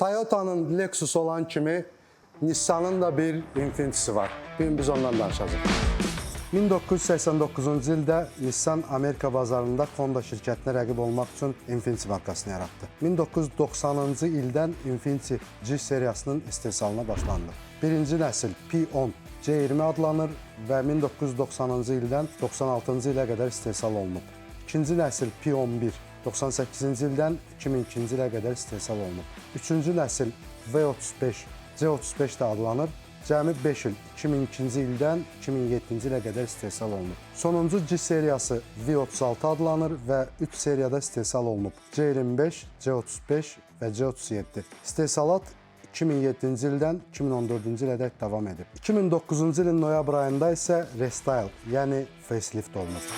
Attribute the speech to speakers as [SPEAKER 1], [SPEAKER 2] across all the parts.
[SPEAKER 1] Toyota'nın Lexus olan kimi Nissan'ın da bir Infiniti'si var. Bugün biz ondan danışacağıq. 1989-cu ildə Nissan Amerika bazarında Honda şirkətinə rəqib olmaq üçün Infiniti markasını yaratdı. 1990-cı ildən Infiniti G seriyasının istehsalına başlandı. Birinci nəsil P10 C20 adlanır və 1990-cı ildən 96-cı ilə qədər istehsal olunub. İkinci nəsil P11 98-ci ildən 2002-ci ilə qədər istehsal olunub. Üçüncü nəsil V35 C35 də adlanır. Cəmi 5 il 2002-ci ildən 2007-ci ilə qədər istehsal olunub. Sonuncu G seriyası V36 adlanır və 3 seriyada istehsal olunub. C25, C35 və C37. İstehsalat 2007-ci ildən 2014-cü ilədək davam edib. 2009-cu ilin noyabr ayında isə restyle, yəni facelift olunub.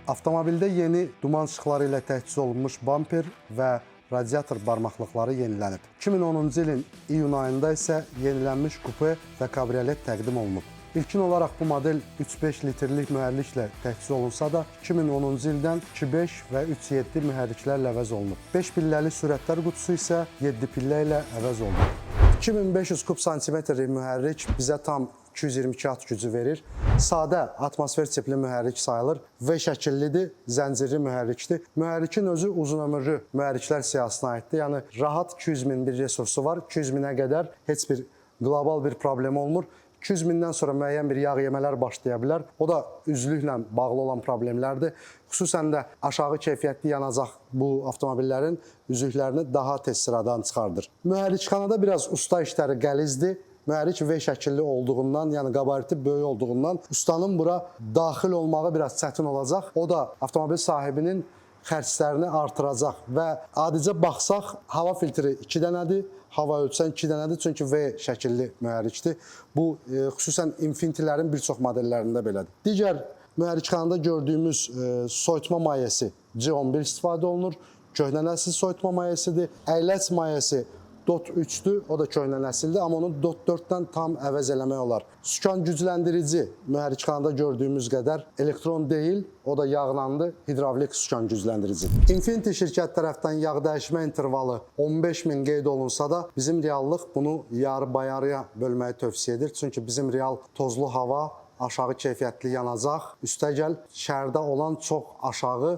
[SPEAKER 1] Avtomobildə yeni duman işıqları ilə təchiz olunmuş bamper və radiator barmaqlıqları yenilənib. 2010-cu ilin iyun ayında isə yenilənmiş kupe və kabriolet təqdim olunub. İlkin olaraq bu model 3.5 litrlik mühərriklə təchiz olunsa da, 2010-cu ildən 2.5 və 3.7 mühərriklərlə əvəz olunub. 5 pilləli sürətlər qutusu isə 7 pillə ilə əvəz olunub. 2500 kub santimetrlik mühərrik bizə tam 222 at gücü verir. Sadə atmosfer tipli mühərrik sayılır. V şəkillidir, zəncirli mühərrikdir. Mühərrikin özü uzunömürlü mühərriklər siyahısına aiddir. Yəni rahat 200 min bir resursu var. 200 minə qədər heç bir qlobal bir problem olmur. 200 mindən sonra müəyyən bir yağ yemələr başlaya bilər. O da üzlüklə bağlı olan problemlərdir. Xüsusən də aşağı keyfiyyətli yanacaq bu avtomobillərin üzlüklərini daha tez sıradan çıxardır. Mühərrikxanada biraz usta işləri qəlizdir. Mühərrik V şəkilli olduğundan, yəni qabariti böyük olduğundan ustanın bura daxil olmağı biraz çətin olacaq. O da avtomobil sahibinin xərclərini artıracaq və adicə baxsaq, hava filtri 2 dənədir, hava ölçən 2 dənədir, çünki V şəkilli mühərrikdir. Bu xüsusən Infiniti-lərin bir çox modellərində belədir. Digər mühərrikxanada gördüyümüz soyutma mayesi C11 istifadə olunur. Köhnə nəsil soyutma mayesidir. Əyləc mayesi DOT 3-dür, o da köhnə nəsildir, amma onu DOT 4-dən tam əvəz eləmək olar. Sükan gücləndirici mühərrikxanada gördüyümüz qədər elektron deyil, o da yağlandı, hidravlik sükan gücləndirici. Infiniti şirkət tərəfdən yağ dəyişmə intervalı 15 min qeyd olunsa da, bizim reallıq bunu yarı-bayarıya bölməyi tövsiyə edir. Çünki bizim real tozlu hava, aşağı keyfiyyətli yanacaq, üstəgəl şəhərdə olan çox aşağı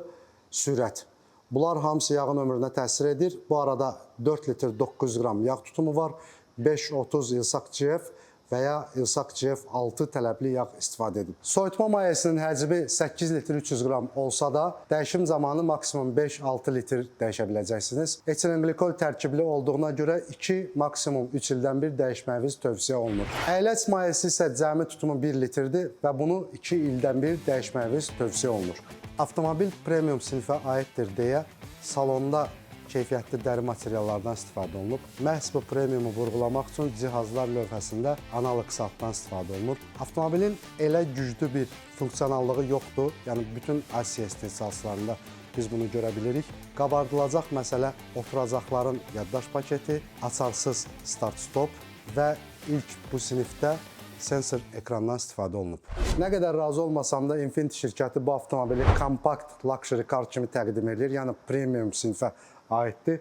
[SPEAKER 1] sürət. Bunlar hamısı yağın ömrünə təsir edir. Bu arada 4 litr 900 qram yağ tutumu var. 5.30 İLSAC GF və ya İLSAC GF6 tələbli yağ istifadə edib. Soyutma mayesinin həcmi 8 litr 300 qram olsa da, dəyişim zamanı maksimum 5-6 litr dəyişə biləcəksiniz. Etilen qlikol tərkibli olduğuna görə 2, maksimum 3 ildən bir dəyişməyiniz tövsiyə olunur. Əyləc mayesi isə cəmi tutumu 1 litrdir və bunu 2 ildən bir dəyişməyiniz tövsiyə olunur. Avtomobil premium sinifə aiddir deyə salonda keyfiyyətli dəri materiallardan istifadə olunub. Məhz bu premiumu vurğulamaq üçün cihazlar lövhəsində analoq saatdan istifadə olunur. Avtomobilin elə güclü bir funksionallığı yoxdur. Yəni bütün Asiya istehsalçılarında biz bunu görə bilirik. Qabardılacaq məsələ oturacaqların yaddaş paketi, açarsız start-stop və ilk bu sinifdə sensor ekrandan istifadə olunub. Nə qədər razı olmasam da, Infiniti şirkəti bu avtomobili kompakt luxury car kimi təqdim edir. Yəni premium sinifə aiddir.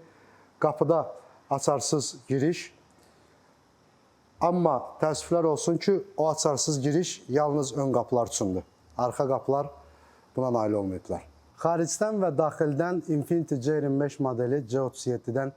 [SPEAKER 1] Qapıda açarsız giriş. Amma təəssüflər olsun ki, o açarsız giriş yalnız ön qapılar üçündür. Arxa qapılar buna nail olmayıblar. Xaricdən və daxildən Infiniti G25 modeli C37-dən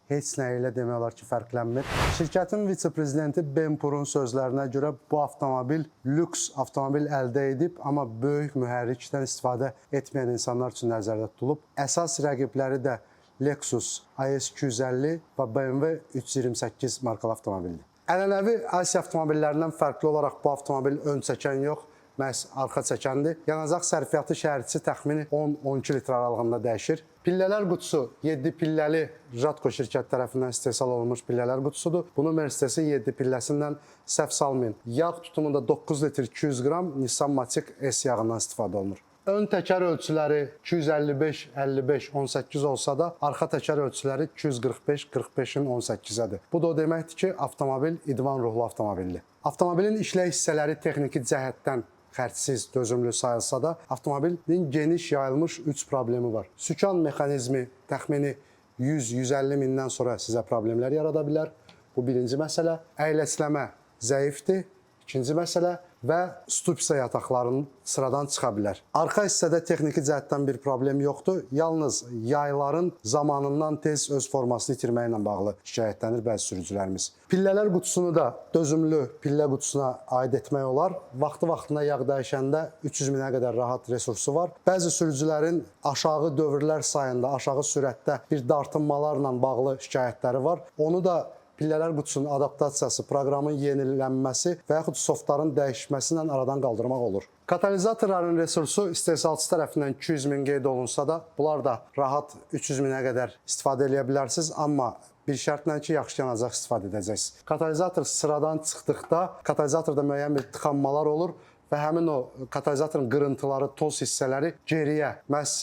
[SPEAKER 1] heç nə ilə demək olar ki, fərqlənmir. Şirkətin vitse-prezidenti Ben Purun sözlərinə görə bu avtomobil lüks avtomobil əldə edib, amma böyük mühərrikdən istifadə etməyən insanlar üçün nəzərdə tutulub. Əsas rəqibləri də Lexus IS 250 və BMW 328 markalı avtomobildir. Ənənəvi Asiya avtomobillərindən fərqli olaraq bu avtomobil ön çəkən yox, məhz arxa çəkəndir. Yanacaq sərfiyyatı şəhəriçi təxmini 10-12 litr aralığında dəyişir. Pillələr qutusu 7 pilləli Jatco şirkət tərəfindən istehsal olunmuş pillələr qutusudur. Bunu Mercedes-in 7 pilləsindən səhv salmayın. Yağ tutumunda 9 litr 200 qram Nissan Matic S yağından istifadə olunur. Ön təkər ölçüləri 255 55 18 olsa da, arxa təkər ölçüləri 245 45-in 18-ədir. Bu da o deməkdir ki, avtomobil idman ruhlu avtomobildir. Avtomobilin işlək hissələri texniki cəhətdən xərcsiz, dözümlü sayılsa da, avtomobilin geniş yayılmış 3 problemi var. Sükan mexanizmi təxmini 100-150 mindən sonra sizə problemlər yarada bilər. Bu birinci məsələ. Əyləçləmə zəifdir. İkinci məsələ və stupsa yataqlarının sıradan çıxa bilər. Arxa hissədə texniki cəhətdən bir problem yoxdur. Yalnız yayların zamanından tez öz formasını itirməyi ilə bağlı şikayətlənir bəzi sürücülərimiz. Pillələr qutusunu da dözümlü pillə qutusuna aid etmək olar. Vaxtı-vaxtında yağ dəyişəndə 300 minə qədər rahat resursu var. Bəzi sürücülərin aşağı dövrlər sayında, aşağı sürətdə bir dartınmalarla bağlı şikayətləri var. Onu da pillələr qutusunun adaptasiyası, proqramın yenilənməsi və yaxud softların dəyişməsi ilə aradan qaldırmaq olur. Katalizatorların resursu istehsalçı tərəfindən 200 min qeyd olunsa da, bunlar da rahat 300 minə qədər istifadə eləyə bilərsiniz, amma bir şərtlə ki, yaxşı yanacaq istifadə edəcəksiniz. Katalizator sıradan çıxdıqda katalizatorda müəyyən bir tıxanmalar olur və həmin o katalizatorun qırıntıları, toz hissələri geriyə məhz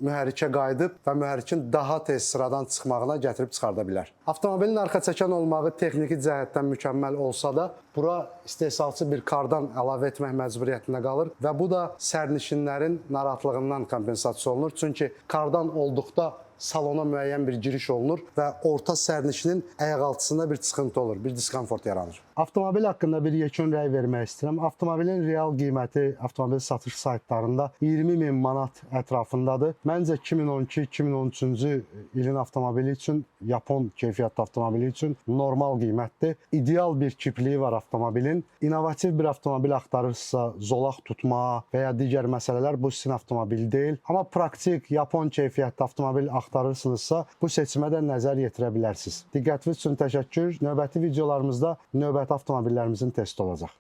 [SPEAKER 1] mühərrikə qayıdıb və mühərrikin daha tez sıradan çıxmağına gətirib çıxarda bilər. Avtomobilin arxa çəkən olmağı texniki cəhətdən mükəmməl olsa da, bura istehsalçı bir kardan əlavə etmək məcburiyyətində qalır və bu da sərnişinlərin narahatlığından kompensasiya olunur. Çünki kardan olduqda salona müəyyən bir giriş olunur və orta sərnişinin ayaqaltısında bir çıxıntı olur, bir diskomfort yaranır. Avtomobil haqqında bir yekun rəy vermək istəyirəm. Avtomobilin real qiyməti avtomobil satış saytlarında 20 min manat ətrafındadır. Məncə 2012-2013-cü ilin avtomobili üçün, Yapon keyfiyyətli avtomobili üçün normal qiymətdir. İdeal bir kipliyi var avtomobilin. İnnovativ bir avtomobil axtarırsınızsa, zolaq tutma və ya digər məsələlər bu sizin avtomobil deyil. Amma praktik Yapon keyfiyyətli avtomobil axtarırsınızsa, bu seçimə də nəzər yetirə bilərsiniz. Diqqətiniz üçün təşəkkür. Növbəti videolarımızda növbəti avtomobillərimizin testi olacaq.